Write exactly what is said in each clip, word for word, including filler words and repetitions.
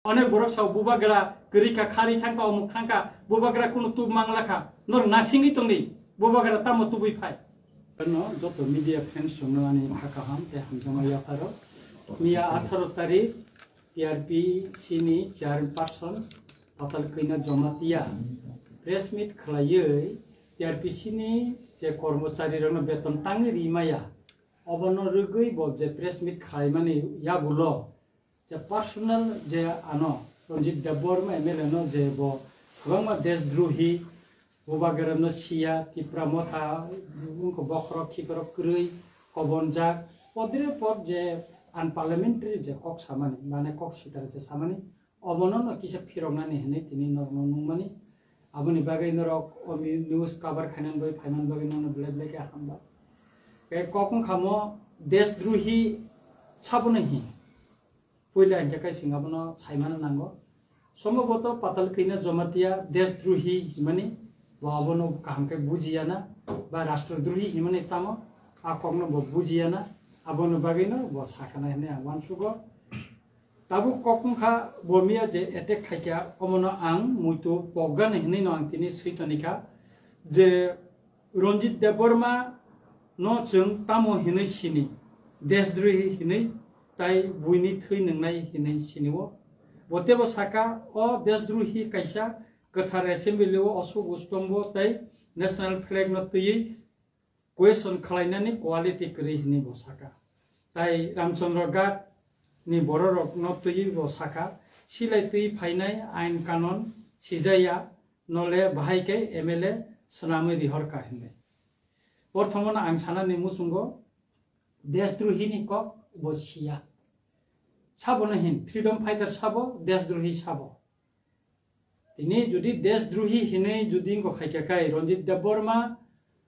Onek borok sao bubagra kwrwi kha, khari thangkha, omuk thangkha, bubagra kunu tub mangla kha. Nor nasingwi tongdi, bubagra tamo tubui phai. No, joto media fans rokno ani kha kaham tei hamjakma yapharo. Miya atharo tarik T R P C ni chairperson Patal Kanya Jamatia press meet khlaiwi T R P C ni je kormochari rokno beton tangwi rimaya, obono rwgwi bo je press meet khlaimani yagulo je personal je ano Ranjit Debbarma M L A no je bo kwbangma deshdrohi, bubagra no siya, Tipra Motha, wngkha bokhorok khikorok kwrwi, kobonjak, podre pod je unparliamentary je kok samani, mane kok sitara je samani, obono no kisa phiroknani hinwi tini norokno nungmani. Aboni bagwi norok o mi-, news cover khainani bagwi, phaimani bagwi nono belai belai khe hambai. Tei kok wngkha mo deshdrohi sabono hin. Puila hinkhe kai sing abono saimano nango. Somboboto Patal Kanya Jamatia deshdrohi himani bo abono kaham khe bujiyana ba rastrodrohi himani tamo a kokno bo bujiyana, aboni bagwino bo sakana hinwi ang uansugo. Tabuk kok wngkha bo miya je attack khaikha omono ang muitu pokgani hinwino ang tini switonikha je Ranjit Debbarma no chwng tamo hinwi sini, deshdrohi hinwi, tai buini thwi nwngnai hinwi sinio. Bo teibo saka, o deshdrohi kaisa kwthar assembly o Ashok Ustombo tei national flag no twiwi question khlainani quality kwrwi hinwi bo saka. Tai Ramchandra Ghat ni bororok no twiwi bo saka, silai twi phainai ain kanon sijaya, nole bahai khe M L A swnamwi rihor kha hinwi. Porthomono ang sanani muchungo deshdrohi ni kok bo siya. Sabono hin freedom fighter sabo, deshdrohi sabo. Tini jodi deshdrohi hinwi jodi wngkha khaikha kai Ranjit Debbarma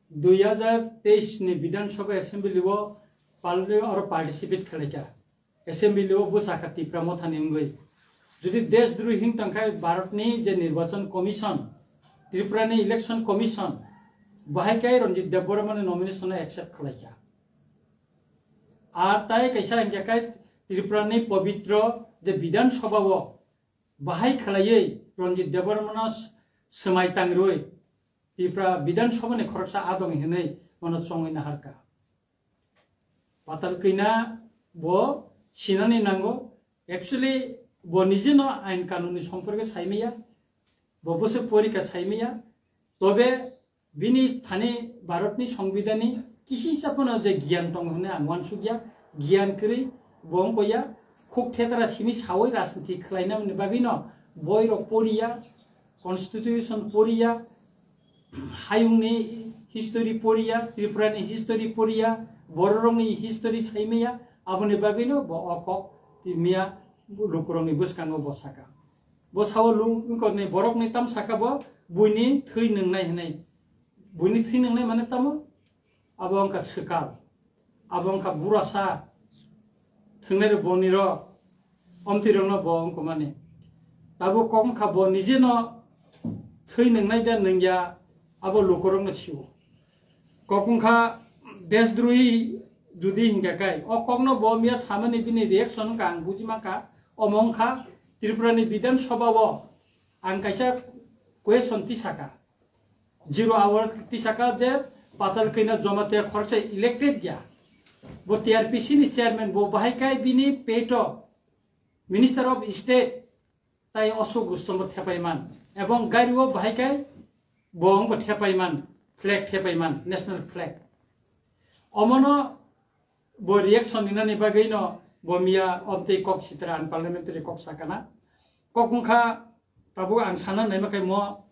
dui hajar teis ni Bidhan Sabha Assembly o pal-, oro participate khlaikha. Assembly o bwsakha Tipra Mothani wngwi. Jodi deshdrohi wng tongkha Bharatni je Nirbachan Commission, Tripurani Election Commission, bahai kai Ranjit Debbarmani nomination no accept khlaikha. Ar tai kaisa hinkhe kai Tripurani pobitro je Bidhan Sabha o bahai khlaiwi Ranjit Debbarmano s-, swmai tangrwi Tripura Bidhan Sabha ni khoroksa adong hinwi mano chongwi naharkha. Patal Kanya bo sinani nango. Actually, bo nijeno ain kanunni somporke saimaya, bo bwswk porikha saimaya. Tobe bini thani Bharatni Songbidanni kisi sapono je giyan tongo hwnwi ang uansukya, giyan kwrwi bo wngkha ya, khuk thethra simi sawi rajniti khlainani bagwino boirok poriya, constitution poriya, hayungni history poriya, Tripurani history poriya, bororokni history saimaya, aboni bagwino bo o kok timiya lukurokni bwskango bo saka. Bo sao lu-, wngkorni borokni tam saka bo buini thwi nwngnai hinwi. Buini thwi nwngnai mane tamo? Abo wngkha swkal. Abo wngkha burasa. Thwngnai rok boni rok. Omtwi rokno bo wngkha mani. Tabuk kok wngkha bo nijeno thwi nwngnai da nwngya abo lukurokno sio. Kok wngkha deshdrohi jodi hinkha kai. O kokno bo miya samani bini reaction wngkha ang buji mankha. Omo wngkha Tripurani Bidhan Sabha o ang kaisa question tisaka. Zero hour tisaka je Patal Kanya Jamatia khoroksa elected ya. Bo T R P C ni chairman bo bahai kai bini peto Minister of State tai Ashok Rustom bo thepai man. Ebong gari o bahai kai bo wngbo thepai man, flag thepai man, national flag. Omono bo reaction rinani bagwi no bo miya omtwi kok sitra unparliamentary kok sakana. Kok wngkha tabuk ang sana naima khe mo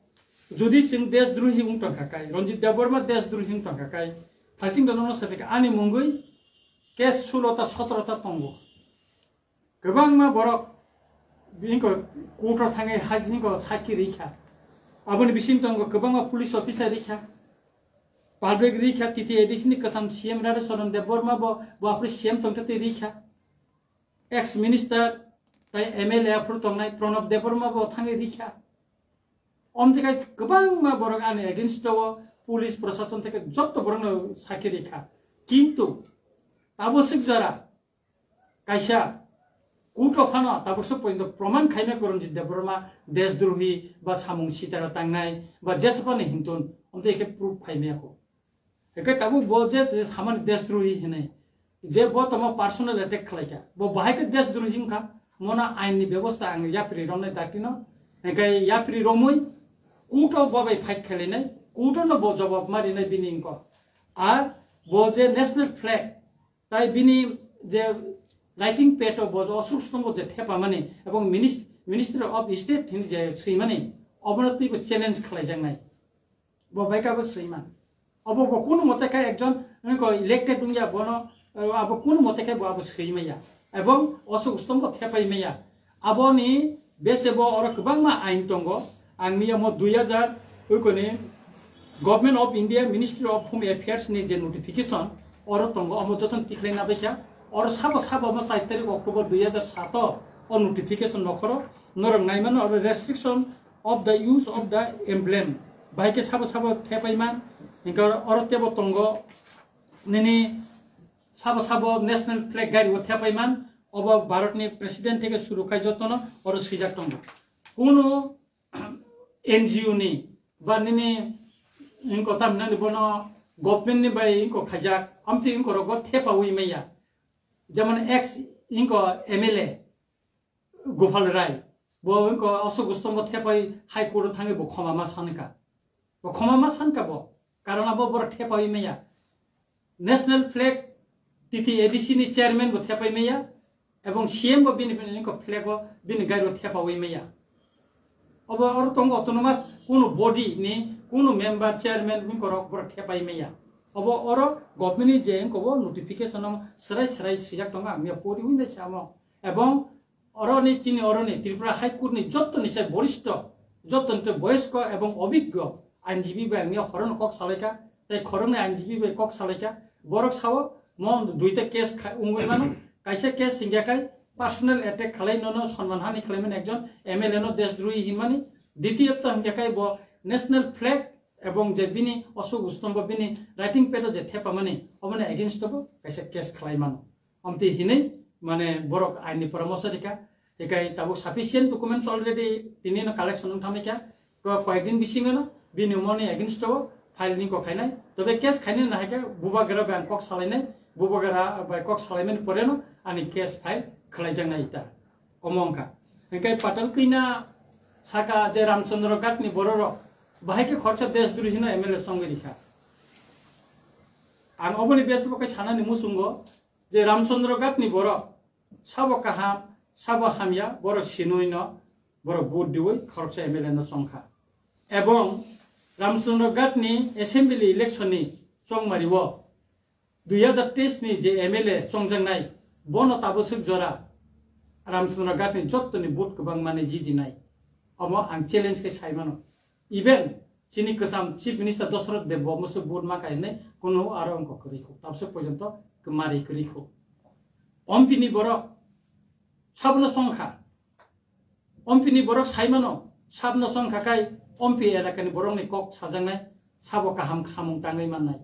jodi chwng deshdrohi wng tongkha kai, Ranjit Debbarma deshdrohi wng tongkha kai, thasing dono no sabi ani mungwi case sulo ta sotro ta tongo. Kwbangma borok bini ko court o thangwi haji ni ko sakhi rikha. Aboni bising tongo kwbangma police officer rikha. Public rikha T T A D C ni kwcham C M Radha Charan Debbarma bo, bo aphuru C M tongtwi rikha. Ex minister tai M L A aphuru tongnai Pranab Debbarma bo thangwi rikha. Omthikai kwbangma borok ani against o police prosason theke jotto borokno sakhi rikha. Kintu abo sik jora kaisa Court o phano tabuk se pointo proman khaimai Koronjit Debbarma desdrohi ba samung sitara tangnai ba jesapani hintun omtei khe proof khaimai ako. Hingke tabuk bo je, je samani desdrohi hinui, je bo tamo personal attack khlaikha, bo bahai khe desdrohi wngkha, mono ain ni bebosta ang yapri romnai dakti no, hingke yapri romui court o bo bai fight khlainai, court o no bo jawab ma rinai bini wngkha. Ar bo je national flag, tai bini je writing pad o bo je Ashok Stombo je thepamani ebong minis-, Ministry of State hini je swimani, obono twibo challenge khlaijaknai. Bo bai kabo swiman. Abo bo kunu mote khe ekjon wngko elected wngya bono, eh, abo kunu mote khe bo abo swi maya. Ebong Ashok Stombo thepai maya. Aboni bese bo oro kwbangma ain tongo. Ang niya mo dui hajar wngkoni Government of India, Ministry of Home Affairs ni je notification oro tongo, omo jotono tikhlai na baikha. Oro sabo sabo mo char tarik October dui hajar sato o notification nokhoro norok naimano oro restriction of the use of the emblem. Bahai khe sabo sabo thepai man, hingkhe oro tebo tongo nini sabo sabo national flag gari o thepai man, obo Bharat ni president theke suru khai jotono oro swijak tongo. Kunu N G O ni ba nini ingko tam nani bono government ni bai ingko khaijak, amti ingko rogo thepa wi maya. Jemon ex ingko M L A Gopal Rai, bo wngkha Ashok Stombo thepai High Court o thangwi bo khoma ma sankha. Bo khoma ma sankha bo, karon abo borok thepai maya. National flag T T A D C ni chairman bo thepai maya, ebong C M bo bini, bini wngkha flag o bini gari o thepawi maya. Obo oro tongo autonomous kunu body ni kunu member chairman wngkha rok borok thepai maya. Obo oro government ni je wngkha bo notification o srai srai swijak tongo, ang ya pori wngkha samo. Ebong Oroni chini oroni Tripura High Court ni jottoni sai borishto, jottoni tei boyosko ebong obiggo ainjibi bai angya khorokno kok salaikha, tei khoroknwi ainjibi bai kok salaikha. Borok sao mo duita case kha-, wngwi mano, kaisa case hingya kai personal attack khalai nono sonman hani khlaimani ekjon M L A no desdrohi hinmani, ditiyotto hingya kai bo national flag ebong je bini Ashok Stombo bini writing pad o je thepamani oboni against o bo kaisa case khlai mano. Amtwi hinwi mane borok aini poramoso rikha, hikai tabuk sufficient documents already tini no collection wng thamikha, ko koyek din bisingo no bini moni against o file ni ko khainai, tobe case khainai na haikhe bubagra bai ang kok salainai, bubagra bai kok salaimani pore no ani case file khlaijaknai ita. Omo wngkha. Hikai Patal Kwina saka je Ramchandra Ghat ni bororok bahai khe khoroksa desdrohi no M L A songwi rikha. Ang oboni bes bo khe sanani muchungo, je Ramchandra Ghat ni borok sabo kaham, sabo hamya, borok sinui no, borok vote diwi khoroksa M L A no chongkha. Ebong Ramchandra Ghat ni assembly election ni chongmari o dui hajar teis ni je M L A chongjaknai, bono taboswk jora Ramchandra Ghat ni jottoni vote kwbangma ni jidinai. Omo ang challenge khe sai mano. Even chini kwcham Chief Minister Dosroth Deb bo musu vote ma kha hinwi kuno aro wngkha kwrwi khu. Tabswk porjonto kwmari kwrwi khu. Ompini borok sabno songkha. Ompini borok sai mano, sabno songkha kai ompi elakani borokni kok sajaknai, sabo kaham samung tangwi mannai.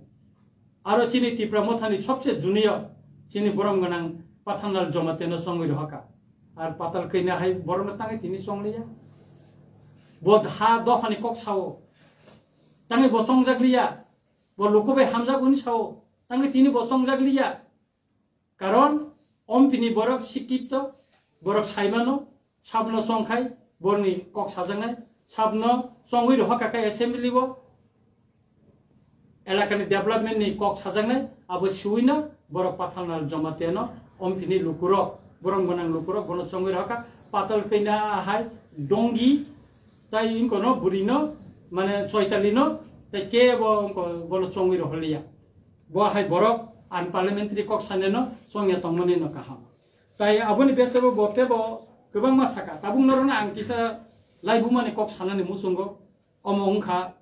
Aro chini Tipra Mothani sobse junior, chini borom gwnang Pathanlal Jamatia no chongwi rohakha. Ar Patal Kwina hai borokno tangwi tini chongliya. Bo ha dophani kok sao. Tangwi bo chongjak liya. Bo luku bai hamjak hwnwi sao. Tangwi tini bo chongjak liya. Karon ompini borok sikipto, borok saimano, sabno chongkhai, borni kok sajaknai, sabno chongwi rohakha khe assembly bo. Elakani development ni kok sajaknai, abo siwino borok Pathanlal Jamatia no, ompini lukurok, borom gwnang lukurok, bono chongwi rohakha, Patal Kwina hai, Dongi, tai wngkono, burino, mane Choitalino, tai kebo wngko bono chongwi rohorliya. Bo hai borok unparliamentary kok saneno chongya tongmani no kaham. Tai aboni besebo bo tebo kwbangma saka. Tabuk norokno ang kisa laibumani kok sanani muchungo. Omo wngkha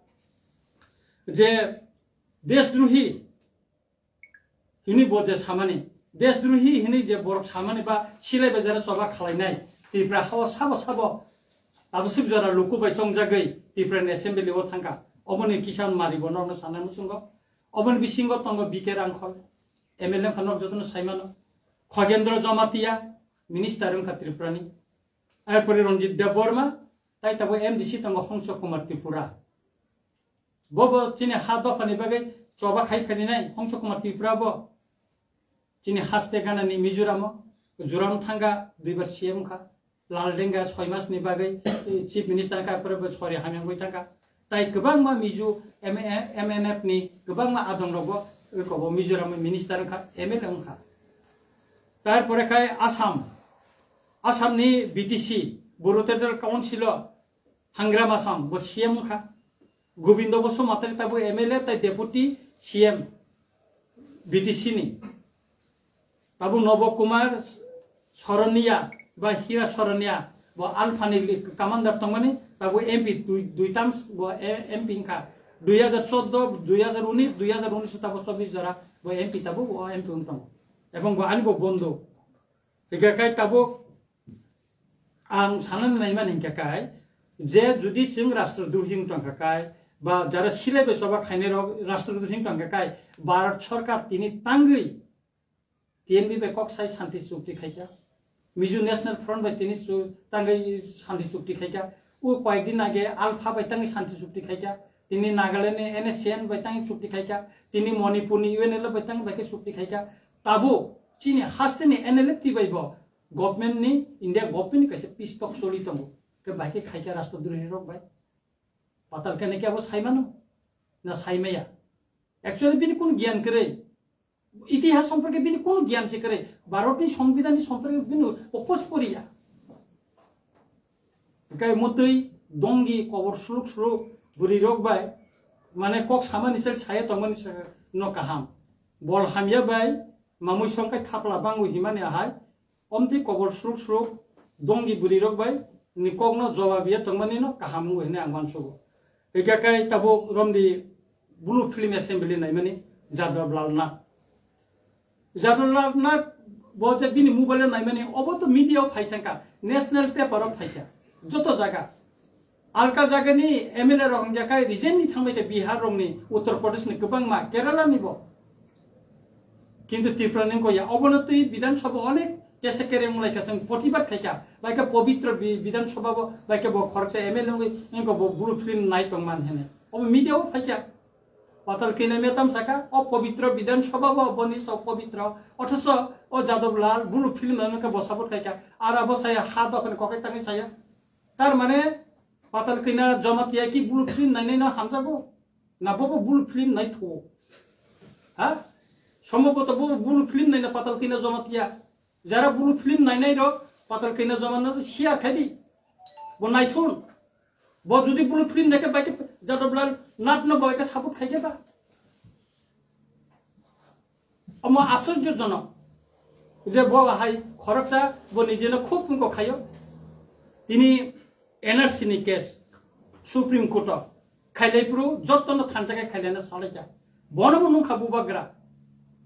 je desdrohi hini bo je samani, desdrohi hini je borok samani ba silai bai jara choba khalainai, Tipra hao sabo sabo tabaswk jora luku bai chongjagwi Tipra ni assembly o thangkha. Oboni kisa mari bo norokno sanai muchungo. Oboni bisingo tongo B K Rangkhol, M L A wngkha nok jotono saimano. Khogendro Jamatia, minister wngkha Tripura ni. Arpore Ranjit Debbarma, tai tabuk M D C tongo Hongso Kumar Tripura. Bobo chini ha dopha ni bagwi choba khai phainai Hongso Kumar Tripura bo. Chini haste gana ni Mizoram o, Joram Thanga duibar C M kha. Laldenga soi mas ni bagwi, eh, Chief Minister kha, pore bo sori hamya wngwi thangkha. Tai kwbangma Mizo M-, M N F ni kwbangma adong rok bo, eh, kobo Mizoram Minister wngkha, M L A wngkha. Tarpore khai Assam, Assam ni B T C, Bru Territorial Council o Hangra Masang bo C M wngkha. Gobindo Basumatari tabuk M L A tai Deputy C M B T C ni. Tabuk Nobo Kumar Soronia ba Hira Soronia bo Alpha ni commander tongmani, tabuk M P dui, dui term bo, eh, M P wngkha. Dui hajar chordo, dui hajar unis, dui hajar unis tabuk chobbish jora bo M P tabuk o M P wng tongo. Ebong bo ani bo bondhu. Hingkha khe tabuk ang sanani naimani hingkha khe, je judi chwng rastrodrohi wng tongkha khe, ba jara silai bai choba khainai rok rastrodrohi wng tongkha khe, Bharat Sorkar tini tangwi T N V bai kok sai shanti chukti khaikha, Mizo National Front bai tini chu-, tangwi shanti chukti khaikha, o koyekdin age Alpha bai tangwi shanti chukti khaikha, tini Nagaland ni N S C N bai tangwi chukti khaikha, tini Manipur ni U N L F bai tangwi bai khe chukti khaikha, tabuk chini haste ni N L F T bai bo government ni, India government ni kaisa peace talk choli tongo. Khe bai khe khaikha rastrodrohi rok bai. Patal kene khe abo saimano? Na saimaya? Actually bini kun gyan kwrwi? Itihas somporke bini kun gyan se kwrwi? Bharat ni Songbidan ni somporke bini opos poriya. Kai mutwi dongi kobor suluk suluk bwrwi rok bai, mane kok samani sel saya tongmani sa-, no kaham. Bol hamya bai mamui songkai thapla bangu himani ahai. Omtwi kobor suluk suluk dongi bwrwi rok bai ni kok no jawab ya tongmani no kaham wngo hwnwi ang uansugo. Hingkha khe tabuk romdi Blue Film Assembly naimani Jadab Lal Nath. Jadab Lal Nath bo je bini mobile o naimani, obo to media o phai thangkha, national paper o phaikha, joto jaga. Alka jagani M L A rok hingkha khe recently thangbai khe Bihar rokni, Uttar Pradesh ni kwbangma, Kerala ni bo. Kintu Tripura ni wngkha ya, obono twi Bidhan Sabha onek kesa kere wnglaikha, chwng protibad khaikha, bai khe Pabitra Bi-, Bidhan Sabha bo, bai khe bo khoroksa M L A wngwi wngkha bo Blue Film nai tongman hwnwi. Obo media o phaikha. Patal Kina metam saka, o Pabitra Bidhan Sabha bo, boni so Pabitra, othoso o Jadab Lal Blue Film nai wngkha bo support khaikha, ara bo saya ha dophani kokai tangwi saya. Tar mane Patal Kina Jamatia ki Blue Film nainai no hamjago? Na bobo Blue Film nai thuo? Ha? Somboboto bobo Blue Film naina Patal Kina Jamatia. Jara Blue Film nainai rok Patal Kina Jamatia no share khai di. Bo naithun. Bo judi Blue Film naikhe bai khe Jadab Lal Nath no bai khe support khai khe ba. Omo aschorjojonok je bo hai khoroksa bo nijeno khub wngkha khaio. Tini N R C ni case Supreme Court o khailai phuru jotono thansa khe khailaina salaikha. Bono bo nungkha bubagra.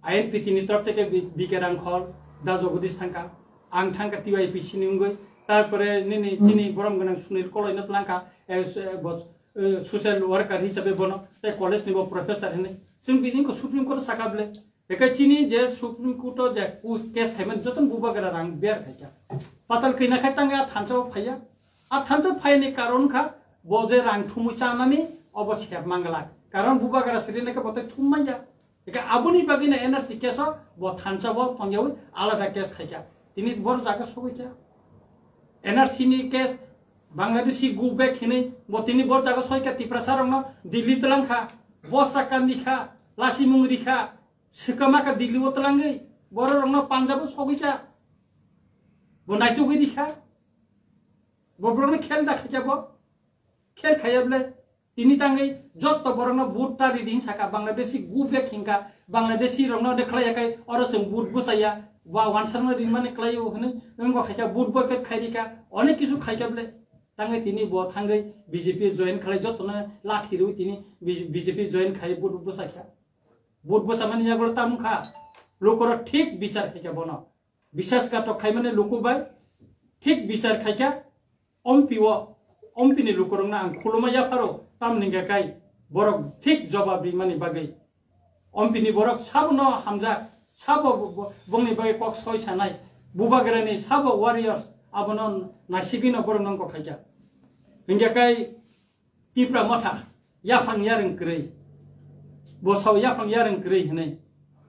I N P T ni torop theke B-, B K Rangkhol, Da Jagadish thangkha, ang thangkha T Y P C ni wngwi, tarpore nini chini borom gwnang Sunil Koloi no tlangkha, eh, s-, eh, bo, eh, social worker hisabe bono, tei college ni bo professor hinwi. Chwng bini wngkha Supreme Court o sakha bwle. Ekai chini je Supreme Court o je case khaimani jotono bubagra rang ber khaikha. Patal kina khai tangwi a thansa o phaiya. A thansa phaini karon kha bo je rang thumwi chanani obo sep manglak. Karon bubagra siri naikhe bo tei thum manya. Eka aboni bagwi na N R C case o bo thansa bo phangyawi alada case khaikha. Tini bor jaga sogwi cha. N R C ni case Bangladeshi go back hinwi bo tini bor jaga soikha Tiprasa rokno Delhi twlangkha. Bosta kandi kha, lasi mungri kha, swkama kha Delhi o twlangwi. Borok rokno Punjab o sogwi cha. Bo naitugwi rikha. Bo borokno khel da khaikha bo. Khel khaiya bwle. Tini tangwi jotto borokno vote ta ridi hin saka, Bangladeshi go back hinkha, Bangladeshi rokno de khlaiya kai, oro chwng vote bwsaya, ba wansarno rinmani khlaio hwnwi wngkha khaikha, vote boycott khairikha, onek kisu khaikha bwle. Tangwi tini bo thangwi B J P join khlai, jottono lathi rwi tini B J P join khai vote bwsakha. Vote bwsamani yagulo tamo kha, lukorok thik bichar khaikha bono. Bisasghatok khaimani luku bai thik bichar khaikha. Ompi o, ompi ni lukurokno ang khuluma yapharo, tamni hwnkhe kai borok thik jobab rimani bagwi. Ompi ni borok sabono hamjak, sabo bo-, bo-, bongni bagwi kok soi sanai. Bubagrani sabo warriors abono nasigino borok nongko khaikha. Hingya kai Tipra Motha yaphang yareng kwrwi. Bosao yaphang yareng kwrwi hinwi.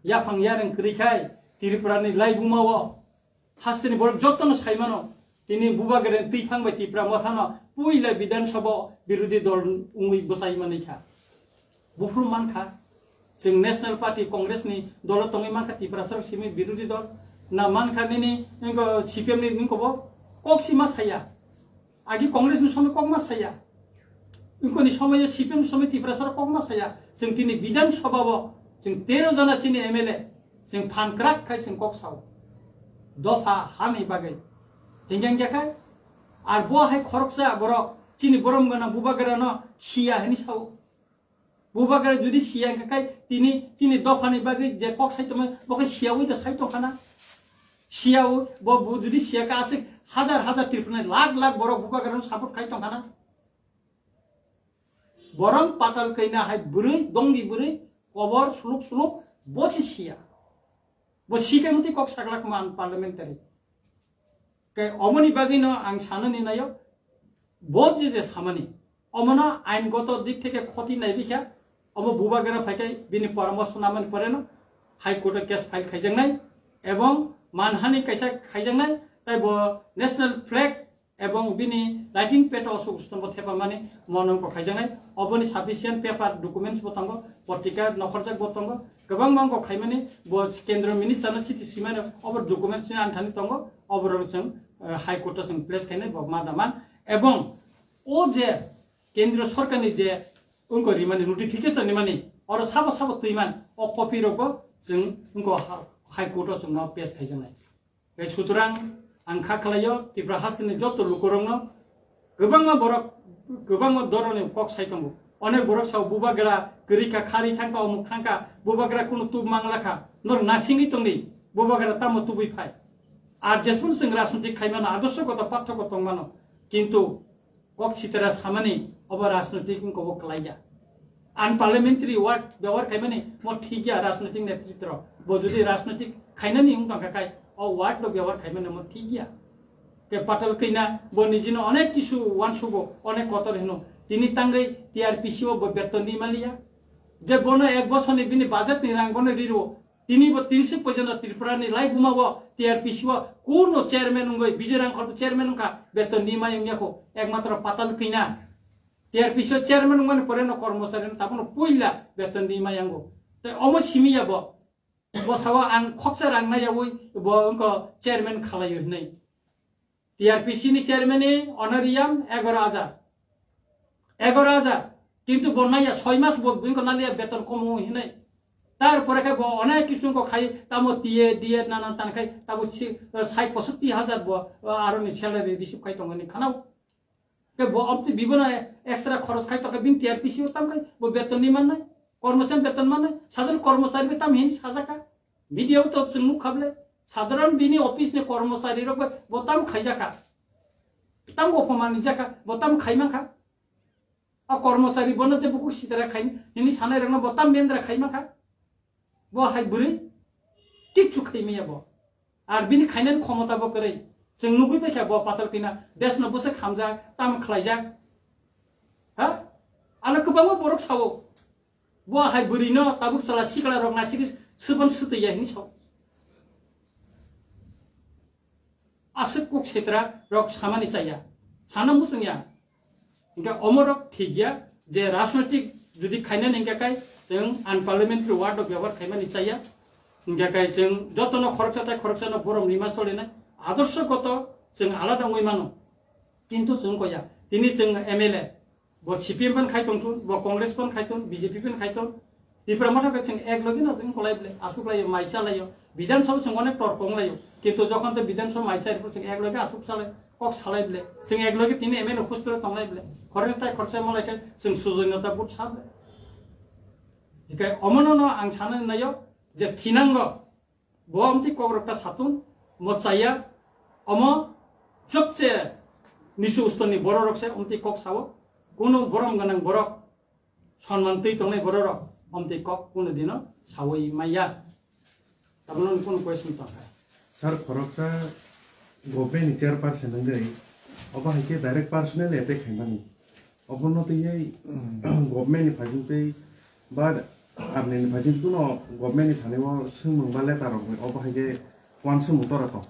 Yaphang yareng kwrwi khai Tripurani laibumao hasteni borok jotono saimano. Tini Bubagrani twiphang bai Tipra Mothano puila Bidhan Sabha birodhi dol wngwi bwsai manwi kha. Buphuru mankha, chwng National Party Congress ni dolo tongwi mankha, Tiprasa rok simi birodhi dol na mankha nini, nini C P M ni nini kobo kok sima saya. Agi Congress ni somoi kok ma saya. Ingkoni somoi C P M ni somoi Tiprasa rok kok ma saya. Chwng tini Bidhan Sabha o chwng tero jona chini M L A chwng phan kwrak khai chwng kok sao. Dopha hani bagwi. Hingke hingke khai ar bo hai khoroksa borok chini borom gana Bubagrano siya hini sao. Bubagra jodi siya hingke khai tini chini dophani bagwi je kok sai tongma, bo khe siyaui da sai tongkhana. Siyaui, bo, bo jodi siya kha aswk hajar hajar Tripurani lakh lakh borok Bubagrano support khai tongkhana. Borok patal kaina hai bwrwi, dongi bwrwi, kobor suluk suluk, bo si siya. Bo sikai mutwi kok saglak man parliamentary. Kai omoni bagwi no ang sanani nayo, bo je je samani, omono aingoto dik theke khoti naibikha, omo Bubagra phaikai bini poramorsho namani poreno High Court o case file khaijaknai, ebong manhani kaisa khaijaknai, tai bo national flag ebong bini writing pad o aswk stombo thepamani monongko khaijaknai, oboni sufficient paper documents bo tongo, potrika nokhorjak bo tongo, kwbangma wngkok khaimani bo kendro minister no chiti simani obo documents ni anthani tongo, oborok chwng, eh, High Court o chwng place khainai bo ma daman, ebong o je kendro sorkar ni je wngkok rimani notification rimani oro sabo sabo twiman o copy rok bo chwng wngkok ha-, High Court o chwng no pass khaijaknai. Tei sutorang ang kha khlaio Tripura hasteni joto lukurokno kwbangma borok kwbangma doroni kok sai tongo. Onek borok sao Bubagra kwrwi kha, kharwi thangkha, omuk thangkha, Bubagra kunu tub mangla kha, norok nasingwi tongdi, Bubagra tamo tubui phai. Ar jesmano chwng rajnitik khaimano, adorshogoto pathogo tongmano, kintu kok sitera samani obo rajnitik wngkha, obo kwlaiya. Unparliamentary word byabohar khaimani mo thik ya rajnitik netritro. Bo jodi rajnitik khainani wng tongkha khai o word no byabohar khaimani mo thik ya. Ke patal kina bo nijino onek kisu wansugo, onek kotor hino. Tini tangwi T R P C o bo beton ni maliya. Je bono ek bosor ni bini budget ni rang bono riro. Tini bo tini se porjonto Tripura ni laibuma bo T R P C o kuno chairman wngwi, Bijay Rangkhol bo chairman wngkha, beton ni mai wngya kho, ekmatro patal kina. T R P C o chairman wngmani pore no kormochari no tabukno puila beton ni mai yango. Tei omo simi ya bo. Bo sao ang khoksa rang nai yawi bo wngkha chairman khalai hinwi. T R P C ni chairman ni honorarium egaro hajar. Egaro hajar. Kintu bo naiya soi mas bo bini ko naliya beton komo hinai. Tar pore khe bo onek kisu ko khai tamo T A, D A nana tan khai tabo si, sai posotti hajar bo, aro ni salary receive khai tongani khanao. Ke bo amti bibono extra khoros khai to khe bin T R P C o tam khai bo beton ni mannai. Kormochari beton mannai. Sadharon kormochari be tam hin sajaka. Media o to chwng nukha ble, sadharon bini office ni kormochari rok bai bo tam khaijakha, tam opomani jakha, bo tam khaimankha. A kormochari bono je buku sitara khai, nini sanai rokno bo tam mendra khaimankha. Bo hai bwrwi kichu khaimaya bo. Ar bini khainani khomota bo kwrwi. Chwng nugwi baikha bo patal kina, desno bwswk hamjak, tam khlaijak. Ha? Ano kwbangma borok sao. Bo hai bwrwino tabuk chwla sikla rok naisik swbang swtwi ya hinwi sao. Aswk kuk setra rok samani chaya. Sana muchung ya. Hingke omorok thik ya je rajnotik jodi khainani hingke kai chwng unparliamentary word rok byabohar khaimani chaya. Hingke kai chwng jotono khoroksa tai khoroksano borom rima solinai. Adorshogoto chwng alada wngwi mano. Kintu chwng koya. Tini chwng M L A. Bo C P M phan khai tongthun, bo Congress phan khai tong, B J P phan khai tong. Tipra Motha khe chwng ek logi no chwng kolai ble, asuk laio, mai cha laio. Bidhan Sabha chwng onek tor kong laio. Kintu jokhon te Bidhan Sabha mai cha ripor chwng ek logi asuk salai, kok salai ble. Chwng ek logi tini M L A hostel tong lai ble. Khoroksa tai khoroksa malai khe chwng sujoinota but sa ble. Hikai omono no ang sanani naio je thinango. Bo amtwi kok rok ta satun, mo chaya, omo chopche nisu ustorni borok rok se amtwi kok sao, kunu borom gwnang borok, sonman twi tongnai borok rok amtwi kok kunu dino sawi maya. Tabukno kunu question tongkha. Sir, khoroksa government ni chairperson wngwi obo hai khe direct personal attack khaimani. Obono twiwi government ni phajing twi ba army ni phajing kuno government ni thani o swngmung ba letter rok bai obo hai khe uansukmung tora tong.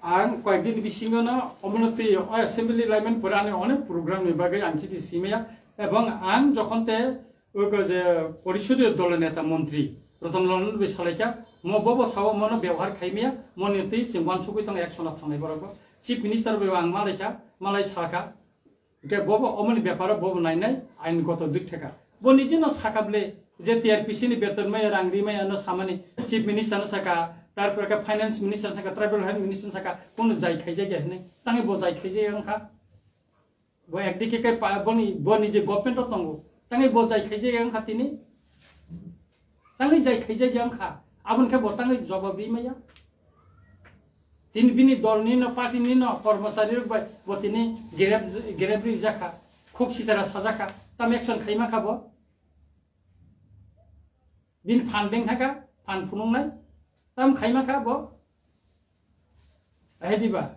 Ang koyekdin bisingo no omono twi o assembly laiman pore ani onek program ni bagwi ang chiti simaya, ebong ang jokhon te Oko je Porisodio Dolo Neta Montri Ratan Lal no bai salaikha, mo bobo sao mono byabohar khaimaya, moni twi chwng uansugwi tongo action o thangnai borok bo. Chief Minister bai ang malaikha, malai sakha. Hwnkhe bobo omoni beparo bobo nainai ain goto dik theka. Bo niji no sakha ble je T R P C ni beton maya rang ri maya no samani Chief Minister no sakha, tarpore khe Finance Minister sakha, Tribal Health Minister sakha, kono jai khaijak ya hinwi. Tangwi bo jai khaijak ya wngkha. Bo ekdike khe pa-, boni, boni je government o tongo. Tangwi bo jai khaijak ya wngkha tini. Tangwi jai khaijak ya wngkha. Aboni khe bo tangwi jobab ri maya. Tini bini dol ni no, party ni no, kormochari rok bai bo tini grep, grep ri jakha. Khuk sitara sajakha. Tam action khaima kha bo. Bini phan beng thaka, phan phunuknai. Tam khaima kha bo. Ahe diba?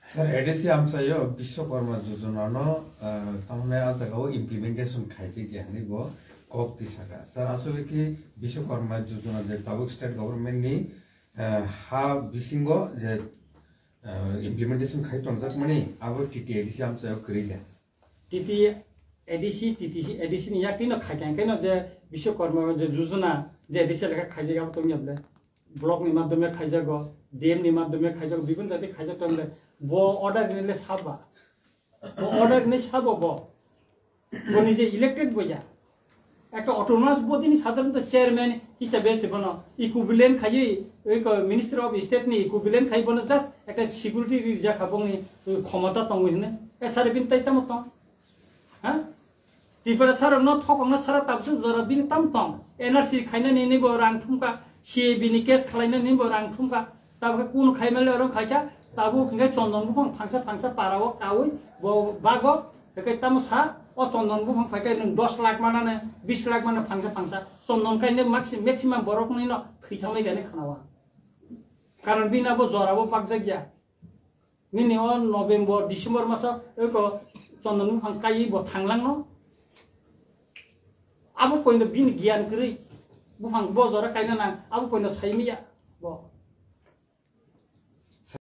Sir, A D C amchaio Bishwakarma Jojona no, ah, tamni a jaga o implementation khaijak ya hinwi bo kok tisaka. Sir, asole ki Bishwakarma Jojona je tabuk state government ni, ah, ha bisingo je, ah, implementation khai tongjak mani abo T T A D C amchaio kwrwi le. T T A D C, T T C, A D C ni yakni no khaikha khe no je Bishwakarma je Jojona je A D C lekha khaijak abo tongya ble. Block ni madhyome khaijago, D M ni madhyome khaijago, bibin jati khaijak tong le. Bo order ni le saba. Bo order ni sabo bo. Bo nije elected bo ya. Ekta autonomous body ni sadharonto chairman hisabe se bono equivalent khaiwi, oi ko Minister of State ni equivalent khai bono just ekta security rijak ha bongni khomota tongo hine. E sare bin tai tamo tong. Ha? Tripura saro no thopong no sara tabsuk jora bini tam tong. N R C khaina ni ni bo rang thumka, C A B ni case khalaina ni bo rang thumka. Tabuk khe kunu khaimale oro khaikha, tabuk hwnkhe chondon buphang phangsa phangsa para o kaui bo bago, hwnkhe tamo sa, o chondon buphang phaikhe nwng dos lakh manane, bis lakh mane phangsa phangsa. Chondon kaine maxi-, maximum borok nino thwi thangmai gani khana o ang. Karon bini abo jora bo pakjak ya. Nini o November, December maso eko chondon buphang kaiwi bo thanglangno. Abo poino bini giyan kwrwi. Buphang bo jora kaina nang, abo poino saimaya bo.